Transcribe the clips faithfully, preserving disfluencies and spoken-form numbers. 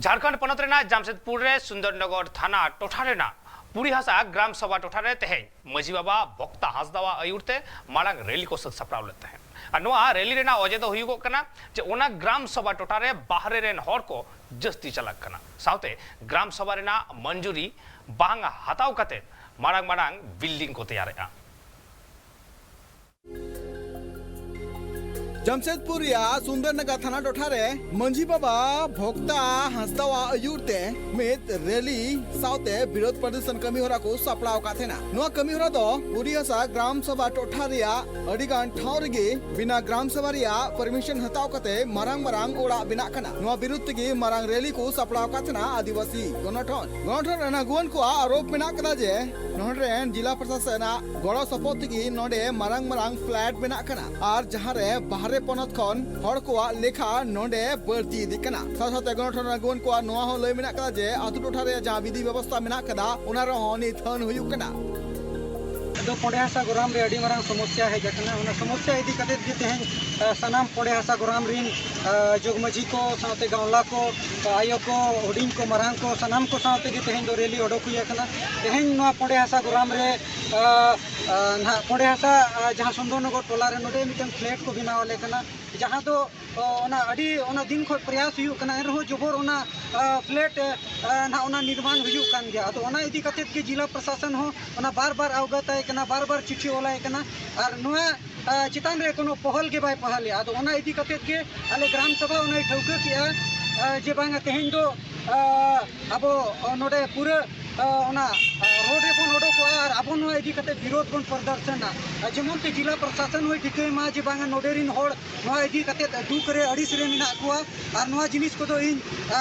ᱡᱷᱟᱲᱠᱷᱚᱸᱰ ᱯᱚᱱᱚᱛ ᱨᱮᱱᱟᱜ ᱡᱟᱢᱥᱮᱫᱽᱯᱩᱨ ᱨᱮ ᱥᱩᱱᱫᱚᱨᱱᱚᱜᱚᱨ ᱛᱷᱟᱱᱟ ᱴᱚᱴᱷᱟ ᱨᱮᱱᱟᱜ ᱯᱩᱨᱤᱦᱟᱥᱟ ᱜᱨᱟᱢ ᱥᱚᱵᱷᱟ ᱴᱚᱴᱷᱟ ᱨᱮ ᱛᱮᱦᱮᱧ ᱢᱟᱹᱡᱷᱤ ᱵᱟᱵᱟ ᱵᱷᱚᱠᱛᱟ ᱦᱟᱸᱥᱫᱟᱣᱟᱜ ᱟᱹᱭᱩᱨ ᱛᱮ ᱢᱟᱨᱟᱝ ᱨᱮᱞᱤ ᱠᱚ ᱥᱟᱹᱛ ᱥᱟᱯᱲᱟᱣ ᱞᱮᱫ ᱛᱟᱦᱮᱸᱫ᱾ ᱟᱨ ᱱᱚᱣᱟ ᱨᱮᱞᱤ ᱨᱮᱱᱟᱜ ᱚᱡᱮ ᱫᱚ ᱦᱩᱭᱩᱜᱚᱜ ᱠᱟᱱᱟ ᱡᱮ ᱚᱱᱟ ᱜᱨᱟᱢ ᱥᱚᱵᱷᱟ ᱴᱚᱴᱷᱟ ᱨᱮ ᱵᱟᱦᱨᱮ ᱨᱮᱱ ᱦᱚᱲ ᱠᱚ ᱡᱟᱹᱥᱛᱤ ᱪᱟᱞᱟᱜ ᱠᱟᱱᱟ, ᱥᱟᱶᱛᱮ ᱜᱨᱟᱢ ᱥᱚᱵᱷᱟ ᱨᱮᱱᱟᱜ ᱢᱚᱧᱡᱩᱨᱤ ᱵᱟᱝ ᱦᱟᱛᱟᱣ ᱠᱟᱛᱮ ᱢᱟᱨᱟᱝ ᱢᱟᱨᱟᱝ ᱵᱤᱞᱰᱤᱝ ᱠᱚ ᱛᱮᱭᱟᱨᱮᱜᱼᱟ᱾ ᱡᱟᱢᱥᱮᱫᱽᱯᱩᱨ ᱨᱮᱭᱟᱜ ᱥᱩᱱᱫᱚᱨᱱᱟᱜᱟᱨ ᱛᱷᱟᱱᱟ ᱴᱚᱴᱷᱟ ᱨᱮ ᱢᱟᱹᱡᱷᱤ ᱵᱟᱵᱟ ᱵᱷᱚᱠᱛᱟ ᱦᱟᱸᱥᱫᱟᱣᱟᱜ ᱟᱹᱭᱩᱨ ᱛᱮ ᱢᱤᱫ ᱨᱮᱞᱤ ᱥᱟᱶᱛᱮ ᱵᱤᱨᱳᱫ ᱯᱨᱚᱫᱚᱨᱥᱚᱱ ᱠᱟᱹᱢᱤ ᱦᱚᱨᱟ ᱠᱚ ᱥᱟᱯᱲᱟᱣ ᱟᱠᱟᱫ ᱛᱟᱦᱮᱱᱟ᱾ ᱱᱚᱣᱟ ᱠᱟᱹᱢᱤ ᱦᱚᱨᱟ ᱫᱚ ᱯᱩᱨᱤᱦᱟᱥᱟ ᱜᱨᱟᱢ ᱥᱚᱵᱷᱟ ᱴᱚᱴᱷᱟ ᱨᱮᱭᱟᱜ ᱟᱹᱰᱤ ᱜᱟᱱ ᱴᱷᱟᱶ ᱨᱮᱜᱮ ᱵᱤᱱᱟ ᱜᱨᱟᱢ ᱥᱚᱵᱷᱟ ᱨᱮᱭᱟᱜ ᱯᱟᱨᱢᱤᱥᱚᱱ ᱦᱟᱛᱟᱣ ᱠᱟᱛᱮ ᱢᱟᱨᱟᱝ ᱢᱟᱨᱟᱝ ᱚᱲᱟᱜ ᱵᱮᱱᱟᱜ ᱠᱟᱱᱟ᱾ ᱱᱚᱣᱟ ᱵᱤᱨᱩᱫᱷ ᱛᱮᱜᱮ ᱢᱟᱨᱟᱝ ᱨᱮᱞᱤ ᱠᱚ ᱥᱟᱯᱲᱟᱣ ᱟᱠᱟᱫ ᱛᱟᱦᱮᱱᱟ ᱟᱹᱫᱤᱵᱟᱹᱥᱤ ᱜᱚᱱᱚᱴᱷᱚᱱ᱾ ᱜᱚᱱᱚᱴᱷᱚᱱ ᱨᱮᱱ ᱟᱹᱜᱩᱣᱟᱹᱱ ᱠᱚᱣᱟᱜ ᱟᱨᱳᱯ ᱢᱮᱱᱟᱜ ᱠᱟᱫᱟ ᱡᱮ ᱱᱚᱰᱮ ᱨᱮᱱ ᱡᱤᱞᱟ ᱯᱨᱚᱥᱟᱥᱚᱱᱟᱜ ᱜᱚᱲᱚ ᱥᱚᱯᱚᱦᱚᱫ ᱛᱮᱜᱮ ᱱᱚᱰᱮ ᱢᱟᱨᱟᱝ ᱢᱟᱨᱟᱝ ᱯᱷᱞᱮᱴ ᱵᱮᱱᱟᱜ ᱠᱟᱱᱟ, ᱟᱨ ᱡᱟᱦᱟᱸ ᱨᱮ ᱵᱟᱦᱨᱮ ᱯᱚᱱᱚᱛ ᱠᱷᱚᱱ ᱦᱚᱲ ᱠᱚᱣᱟᱜ ᱞᱮᱠᱷᱟ ᱱᱚᱰᱮ ᱵᱟᱹᱲᱛᱤ ᱤᱫᱤᱜ ᱠᱟᱱᱟ᱾ ᱥᱟᱶ ᱥᱟᱶᱛᱮ ᱜᱚᱱᱚᱴᱷᱚᱱ ᱟᱹᱜᱩᱣᱟᱹᱱ ᱠᱚᱣᱟᱜ ᱱᱚᱣᱟ ᱦᱚᱸ ᱞᱟᱹᱭ ᱢᱮᱱᱟᱜ ᱠᱟᱫᱟ ᱡᱮ ᱟᱛᱳ ᱴᱚᱴᱷᱟ ᱨᱮ ᱡᱟᱦᱟᱸ ᱵᱤᱫᱷᱤ ᱵᱮᱵᱚᱥᱛᱷᱟ ᱢᱮᱱᱟᱜ ᱠᱟᱫᱟ, ᱚᱱᱟ ᱨᱮᱦᱚᱸ ᱱᱤᱛ ᱦᱟᱹᱱ ᱦᱩᱭᱩᱜ ᱠᱟᱱᱟ᱾ ᱟᱫᱚ ᱯᱚᱸᱰᱮ ᱦᱟᱥᱟ ᱜᱚᱨᱟᱢ ᱨᱮ ᱟᱹᱰᱤ ᱢᱟᱨᱟᱝ ᱥᱚᱢᱚᱥᱥᱟ ᱦᱮᱡ ᱟᱠᱟᱱᱟ᱾ ᱚᱱᱟ ᱥᱚᱢᱚᱥᱥᱟ ᱤᱫᱤ ᱠᱟᱛᱮ ᱜᱮ ᱛᱮᱦᱮᱧ, ᱟ, ᱥᱟᱱᱟᱢ ᱯᱚᱸᱰᱮ ᱦᱟᱥᱟ ᱜᱚᱨᱟᱢ ᱨᱤᱱ, ᱟ, ᱡᱚᱜᱽ ᱢᱟᱹᱡᱷᱤ ᱠᱚ ᱥᱟᱶᱛᱮ ᱜᱟᱶᱞᱟ ᱠᱚ, ᱟ, ᱟᱭᱳ ᱠᱚ, ᱦᱩᱰᱤᱧ ᱠᱚ, ᱢᱟᱨᱟᱝ ᱠᱚ, ᱥᱟᱱᱟᱢ ᱠᱚ ᱥᱟᱶᱛᱮ ᱜᱮ ᱛᱮᱦᱮᱧ ᱫᱚ ᱨᱮᱞᱤ ᱚᱰᱚᱠ ᱦᱩᱭ ᱟᱠᱟᱱᱟ᱾ ᱛᱮᱦᱮᱧ ᱱᱚᱣᱟ ᱯᱚᱸᱰᱮ ᱦᱟᱥᱟ ᱜᱚᱨᱟᱢ ᱨᱮ, ᱟ, ᱟ, ᱱᱟᱦᱟᱜ ᱯᱚᱸᱰᱮ ᱦᱟᱥᱟ, ᱟ, ᱡᱟᱦᱟᱸ ᱥᱩᱱᱫᱚᱨᱱᱚᱜᱚᱨ ᱴᱚᱞᱟ ᱨᱮ ᱱᱚᱰᱮ ᱢᱤᱫᱴᱟᱝ ᱯᱷᱞᱮᱴ ᱠᱚ ᱵᱮᱱᱟᱣ ᱟᱞᱮ ᱠᱟᱱᱟ, ᱡᱟᱦᱟᱸ ᱫᱚ ᱚ, ᱚᱱᱟ ᱟᱹᱰᱤ, ᱚᱱᱟ ᱫᱤᱱ ᱠᱷᱚᱱ ᱯᱨᱚᱭᱟᱥ ᱦᱩᱭᱩᱜ ᱠᱟᱱᱟ, ᱮᱱᱨᱮᱦᱚᱸ ᱡᱚᱵᱚᱨ ᱚᱱᱟ, ᱟ, ᱯᱷᱞᱮᱴ, ᱟ, ᱱᱟᱦᱟᱜ ᱚᱱᱟ ᱱᱤᱨᱢᱟᱱ ᱦᱩᱭᱩᱜ ᱠᱟᱱ ᱜᱮᱭᱟ᱾ ᱟᱫᱚ ᱚᱱᱟ ᱤᱫᱤ ᱠᱟᱛᱮᱫ ᱜᱮ ᱡᱤᱞᱟ ᱯᱨᱚᱥᱟᱥᱚᱱ ᱦᱚᱸ ᱚᱱᱟ ᱵᱟᱨ ᱵᱟᱨ ᱟᱣᱜᱟᱛᱟᱭ ᱠᱟᱱᱟ, ᱵᱟᱨ ᱵᱟᱨ ᱪᱤᱴᱷᱤ ᱚᱞᱟᱭ ᱠᱟᱱᱟ, ᱟᱨ ᱱᱚᱣᱟ, ᱟ, ᱪᱮᱛᱟᱱ ᱨᱮ ᱠᱳᱱᱳ ᱯᱚᱦᱚᱞ ᱜᱮ ᱵᱟᱭ ᱯᱚᱦᱚᱞᱮᱜᱼᱟ᱾ ᱟᱫᱚ ᱚᱱᱟ ᱤᱫᱤ ᱠᱟᱛᱮᱫ ᱜᱮ ᱟᱞᱮ ᱜᱨᱟᱢ ᱥᱚᱵᱷᱟ ᱚᱱᱟᱭ ᱴᱷᱟᱹᱣᱠᱟᱹ ᱠᱮᱜᱼᱟ, ᱟ, ᱡᱮ ᱵᱟᱝᱟ ᱛᱮᱦᱮᱧ ᱫᱚ, ᱟ, ᱟᱵᱚ ᱱᱚᱰᱮ ᱯᱩᱨᱟᱹ, ᱟ, ᱚᱱᱟ, ᱟ, ᱨᱳᱰ ᱨᱮᱵᱚᱱ ᱚᱰᱚᱠᱚᱜᱼᱟ ᱟᱨ ᱟᱵᱚ ᱱᱚᱣᱟ ᱤᱫᱤ ᱠᱟᱛᱮᱫ ᱵᱤᱨᱳᱫᱷ ᱵᱚᱱ ᱯᱨᱚᱫᱚᱨᱥᱚᱱᱟ᱾ ᱟ, ᱡᱮᱢᱚᱱ ᱛᱮ ᱡᱤᱞᱟ ᱯᱨᱚᱥᱟᱥᱚᱱ ᱦᱚᱸᱭ ᱴᱷᱤᱠᱟᱹᱭ ᱢᱟ ᱡᱮ ᱵᱟᱝᱟ ᱱᱚᱰᱮ ᱨᱤᱱ ᱦᱚᱲ ᱱᱚᱣᱟ ᱤᱫᱤ ᱠᱟᱛᱮᱫ ᱫᱩᱠ ᱨᱮ, ᱟᱹᱲᱤᱥ ᱨᱮ ᱢᱮᱱᱟᱜ ᱠᱚᱣᱟ᱾ ᱟᱨ ᱱᱚᱣᱟ ᱡᱤᱱᱤᱥ ᱠᱚᱫᱚ ᱤᱧ, ᱟ,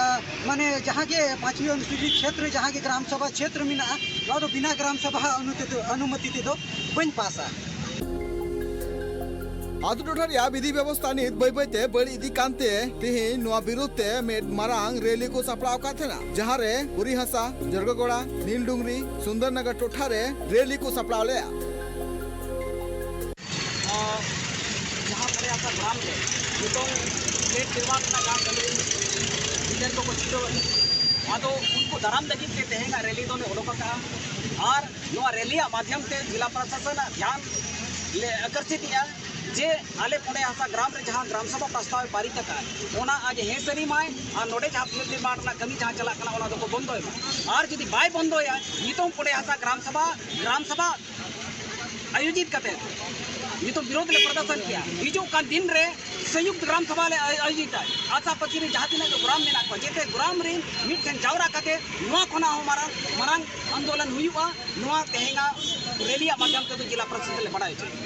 ᱟ, ᱢᱟᱱᱮ ᱡᱟᱦᱟᱸ ᱜᱮ ᱯᱟᱸᱪᱣᱤ ᱚᱱᱩᱥᱩᱪᱤᱛ ᱠᱷᱮᱛᱨᱮ ᱡᱟᱦᱟᱸ ᱜᱮ ᱜᱨᱟᱢ ᱥᱚᱵᱷᱟ ᱪᱷᱮᱛᱨᱚ ᱢᱮᱱᱟᱜᱼᱟ, ᱱᱚᱣᱟ ᱫᱚ ᱵᱤᱱᱟ ᱜᱨᱟᱢ ᱥᱚᱵᱷᱟ ᱚᱱᱩ ᱛᱮᱫᱚ, ᱚᱱᱩᱢᱚᱛᱤ ᱛᱮᱫᱚ ᱵᱟᱹᱧ ᱯᱟᱥᱟ᱾ ᱟᱛᱳ ᱴᱚᱴᱷᱟ ᱨᱮᱭᱟᱜ ᱵᱤᱫᱷᱤ ᱵᱮᱵᱚᱥᱛᱷᱟ ᱱᱤᱛ ᱵᱟᱹᱭ ᱵᱟᱹᱭ ᱛᱮ ᱵᱟᱹᱲᱤᱡ ᱤᱫᱤᱜ ᱠᱟᱱᱛᱮ ᱛᱮᱦᱮᱧ ᱱᱚᱣᱟ ᱵᱤᱨᱩᱫᱷ ᱛᱮ ᱢᱤᱫ ᱢᱟᱨᱟᱝ ᱨᱮᱞᱤ ᱠᱚ ᱥᱟᱯᱲᱟᱣ ᱟᱠᱟᱫ ᱛᱟᱦᱮᱱᱟ, ᱡᱟᱦᱟᱸ ᱨᱮ ᱯᱩᱨᱤᱦᱟᱥᱟ, ᱡᱚᱨᱜᱚᱜᱚᱲᱟ, ᱱᱤᱞᱰᱩᱝᱨᱤ, ᱥᱩᱱᱫᱚᱨᱱᱚᱜᱚᱨ ᱴᱚᱴᱷᱟ ᱨᱮ ᱨᱮᱞᱤ ᱠᱚ ᱥᱟᱯᱲᱟᱣ ᱞᱮᱫᱼᱟ᱾ ᱡᱟᱦᱟᱸ ᱯᱚᱨᱮ ᱟᱥᱟ ᱜᱨᱟᱢ ᱨᱮ ᱱᱤᱛᱚᱝ ᱯᱷᱞᱮᱴ ᱱᱤᱨᱢᱟᱬ ᱨᱮᱱᱟᱜ ᱡᱟᱦᱟᱸ ᱠᱟᱹᱢᱤ ᱵᱤᱪᱟᱹᱨ ᱠᱚ ᱪᱷᱩᱴᱟᱹᱣ ᱟᱠᱟᱱᱟ᱾ ᱟᱫᱚ ᱩᱱᱠᱩ ᱫᱟᱨᱟᱢ ᱞᱟᱹᱜᱤᱫ ᱛᱮ ᱛᱮᱦᱮᱧᱟᱜ ᱨᱮᱞᱤ ᱫᱚᱞᱮ ᱚᱰᱚᱠ ᱟᱠᱟᱫᱼᱟ᱾ ᱟᱨ ᱱᱚᱣᱟ ᱨᱮᱞᱤᱭᱟᱜ ᱢᱟᱫᱽᱫᱷᱚᱢ ᱛᱮ ᱡᱮᱞᱟ ᱯᱨᱚᱥᱟᱥᱚᱱᱟᱜ ᱫᱷᱮᱭᱟᱱ ᱞᱮ ᱟᱠᱚᱨᱥᱤᱛᱮᱜᱼᱟ ᱡᱮ ᱟᱞᱮ ᱯᱚᱸᱰᱮ ᱦᱟᱥᱟ ᱜᱨᱟᱢ ᱨᱮ ᱡᱟᱦᱟᱸ ᱜᱨᱟᱢ ᱥᱚᱵᱷᱟ ᱯᱨᱚᱥᱛᱟᱵ ᱮ ᱯᱟᱨᱤᱛ ᱟᱠᱟᱫ, ᱚᱱᱟ ᱟᱡ ᱦᱮᱸ ᱥᱟᱹᱨᱤ ᱢᱟᱭ ᱟᱨ ᱱᱚᱰᱮ ᱡᱟᱦᱟᱸ ᱯᱷᱤᱞᱰ ᱱᱤᱨᱢᱟᱬ ᱨᱮᱱᱟᱜ ᱠᱟᱹᱢᱤ ᱡᱟᱦᱟᱸ ᱪᱟᱞᱟᱜ ᱠᱟᱱᱟ, ᱚᱱᱟ ᱫᱚᱠᱚ ᱵᱚᱱᱫᱚᱭ ᱢᱟ᱾ ᱟᱨ ᱡᱩᱫᱤ ᱵᱟᱭ ᱵᱚᱱᱫᱚᱭᱟ, ᱱᱤᱛᱚᱝ ᱯᱚᱸᱰᱮ ᱦᱟᱥᱟ ᱜᱨᱟᱢ ᱥᱚᱵᱷᱟ, ᱜᱨᱟᱢ ᱥᱚᱵᱷᱟ ᱟᱭᱳᱡᱤᱛ ᱠᱟᱛᱮ ᱱᱤᱛᱚᱝ ᱵᱤᱨᱳᱫᱷ ᱞᱮ ᱯᱨᱚᱫᱚᱨᱥᱚᱱ ᱠᱮᱜᱼᱟ᱾ ᱦᱤᱡᱩᱜ ᱠᱟᱱ ᱫᱤᱱ ᱨᱮ ᱥᱚᱭᱩᱠᱛ ᱜᱨᱟᱢ ᱥᱚᱵᱷᱟ ᱞᱮ ᱟᱭ-, ᱟᱭᱳᱡᱤᱛᱟ᱾ ᱟᱥᱟ ᱯᱟᱹᱛᱤ ᱨᱮ ᱡᱟᱦᱟᱸ ᱛᱤᱱᱟᱹᱜ ᱜᱮ ᱜᱨᱟᱢ ᱢᱮᱱᱟᱜ ᱠᱚᱣᱟ, ᱡᱮᱛᱮ ᱜᱨᱟᱢ ᱨᱮᱱ ᱢᱤᱫ ᱴᱷᱮᱱ ᱡᱟᱣᱨᱟ ᱠᱟᱛᱮ ᱱᱚᱣᱟ ᱠᱷᱚᱱᱟᱜ ᱦᱚᱸ ᱢᱟᱨᱟᱝ, ᱢᱟᱨᱟᱝ ᱟᱱᱫᱳᱞᱚᱱ ᱦᱩᱭᱩᱜᱼᱟ᱾ ᱱᱚᱣᱟ ᱛᱮᱦᱮᱧᱟᱜ ᱨᱮᱞᱤᱭᱟᱜ ᱢᱟᱫᱽᱫᱷᱚᱢ ᱛᱮᱫᱚ ᱡᱮᱞᱟ ᱯᱨᱚᱥᱟᱥᱚᱱ ᱞᱮ ᱵᱟᱰᱟᱭ ᱦᱚᱪᱚᱭᱟ᱾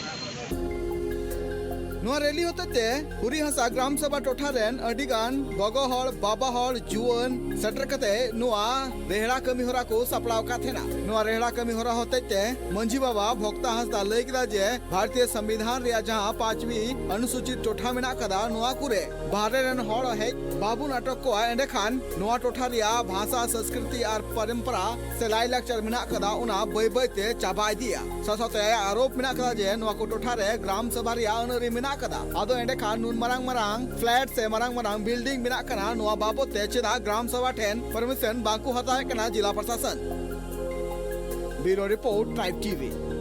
ᱱᱚᱣᱟ ᱨᱮᱞᱤ ᱦᱚᱛᱮᱛᱮ ᱦᱩᱨᱤ ᱦᱟᱥᱟ ᱜᱨᱟᱢ ᱥᱚᱵᱷᱟ ᱴᱚᱴᱷᱟ ᱨᱮᱱ ᱟᱹᱰᱤ ᱜᱟᱱ ᱜᱚᱜᱚ ᱦᱚᱲ, ᱵᱟᱵᱟ ᱦᱚᱲ, ᱡᱩᱣᱟᱹᱱ ᱥᱮᱴᱮᱨ ᱠᱟᱛᱮ ᱱᱚᱣᱟ ᱨᱮᱦᱲᱟ ᱠᱟᱹᱢᱤ ᱦᱚᱨᱟ ᱠᱚ ᱥᱟᱯᱲᱟᱣ ᱟᱠᱟᱫ ᱛᱟᱦᱮᱱᱟ᱾ ᱱᱚᱣᱟ ᱨᱮᱦᱲᱟ ᱠᱟᱹᱢᱤ ᱦᱚᱨᱟ ᱦᱚᱛᱮᱡ ᱛᱮ ᱢᱟᱹᱡᱷᱤ ᱵᱟᱵᱟ ᱵᱷᱚᱠᱛᱟ ᱦᱟᱸᱥᱫᱟ ᱞᱟᱹᱭ ᱠᱮᱫᱟ ᱡᱮ ᱵᱷᱟᱨᱚᱛᱤᱭᱚ ᱥᱚᱝᱵᱤᱫᱷᱟᱱ ᱨᱮᱭᱟᱜ ᱡᱟᱦᱟᱸ ᱯᱟᱸᱪᱣᱤ ᱚᱱᱩᱥᱩᱪᱤᱛ ᱴᱚᱴᱷᱟ ᱢᱮᱱᱟᱜ ᱠᱟᱫᱟ, ᱱᱚᱣᱟ ᱠᱚᱨᱮ ᱵᱟᱦᱨᱮ ᱨᱮᱱ ᱦᱚᱲ ᱦᱮᱡ ᱵᱟᱵᱚᱱ ᱟᱴᱚᱠ ᱠᱚᱣᱟ, ᱮᱸᱰᱮᱠᱷᱟᱱ ᱱᱚᱣᱟ ᱴᱚᱴᱷᱟ ᱨᱮᱭᱟᱜ ᱵᱷᱟᱥᱟ, ᱥᱚᱝᱥᱠᱨᱤᱛᱤ ᱟᱨ ᱯᱚᱨᱚᱢᱯᱚᱨᱟ ᱥᱮ ᱞᱟᱭᱼᱞᱟᱠᱪᱟᱨ ᱢᱮᱱᱟᱜ ᱠᱟᱫᱟ, ᱚᱱᱟ ᱵᱟᱹᱭ ᱵᱟᱹᱭ ᱛᱮ ᱪᱟᱵᱟ ᱤᱫᱤᱜᱼᱟ᱾ ᱥᱟᱶ ᱥᱟᱶᱛᱮ ᱟᱭᱟᱜ ᱟᱨᱳᱯ ᱢᱮᱱᱟᱜ ᱠᱟᱫᱟ ᱡᱮ ᱱᱚᱣᱟ ᱠᱚ ᱴᱚᱴᱷᱟ ᱨᱮ ᱜᱨᱟᱢ ᱥᱚᱵᱷᱟ ᱨᱮᱭᱟᱜ ᱟᱹᱱ ᱟᱹᱨᱤ ᱢᱮᱱᱟᱜ ᱠᱟᱫᱟ᱾ ᱟᱫᱚ ᱮᱸᱰᱮᱠᱷᱟᱱ ᱱᱩᱱ ᱢᱟᱨᱟᱝ ᱢᱟᱨᱟᱝ ᱯᱷᱞᱮᱴ ᱥᱮ ᱢᱟᱨᱟᱝ ᱢᱟᱨᱟᱝ ᱵᱤᱞᱰᱤᱝ ᱢᱮᱱᱟᱜ ᱠᱟᱱᱟ, ᱱᱚᱣᱟ ᱵᱟᱵᱚᱛ ᱛᱮ ᱪᱮᱫᱟᱜ ᱜᱨᱟᱢ ᱥᱚᱵᱷᱟ ᱴᱷᱮᱱ ᱯᱟᱨᱢᱤᱥᱚᱱ ᱵᱟᱝ ᱠᱚ ᱦᱟᱛᱟᱣᱮᱫ ᱠᱟᱱᱟ ᱡᱮᱞᱟ ᱯᱨᱚᱥᱟᱥᱚᱱ? ᱵᱤᱭᱩᱨᱳ ᱨᱤᱯᱳᱨᱴ, ᱴᱨᱟᱭᱤᱵᱽ ᱴᱤᱵᱷᱤ᱾